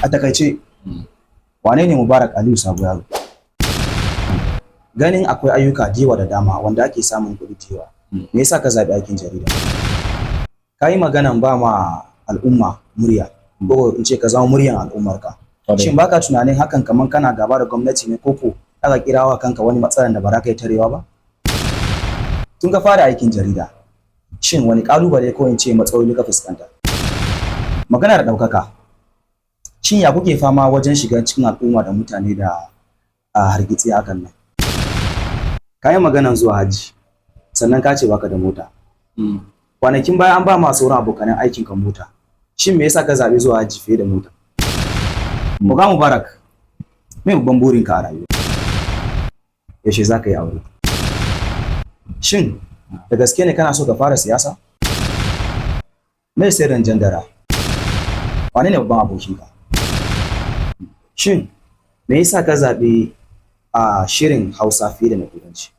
A takaice, wane ne Mubarak Aliyu Sabo Yaro? Ganin akwai ayyuka da yawa da dama wanda ake samun kuɗi da yawa, me yasa ka zaɓi aikin jarida? Ka yi maganan ba ma al'umma murya, ko in ce ka zama muryan al'ummarka. Shin baka tunanin hakan kaman kana gaba da gwamnati ne, ko ko aka kirawa kanka wani matsalan da ba za ka yi tarewa ba? Tun ka fara aikin jarida, shin wani kalubale ko in ce matsaloli ka fuskanta? Maganar ɗaukaka, shin ya kuke fama wajen shiga cikin al'umma da mutane da a hargitsi hakan nan? Ka yi maganan zuwa hajji, sannan ka ce baka da mota. Kwanakin baya an ba ma sauran abokanan aikin ka mota. Shin me yasa ka zaɓi zuwa hajji fiye da mota? Oga Mubarak, me babban burinka a rayuwa? Yaushe za ka yi aure? Shin da gaske ne kana so ka fara siyasa? Me sirrin jandara? Wane ne babban abokinka? Shin me yasa ka zaɓi a shirin Hausa fiye da na Turanci?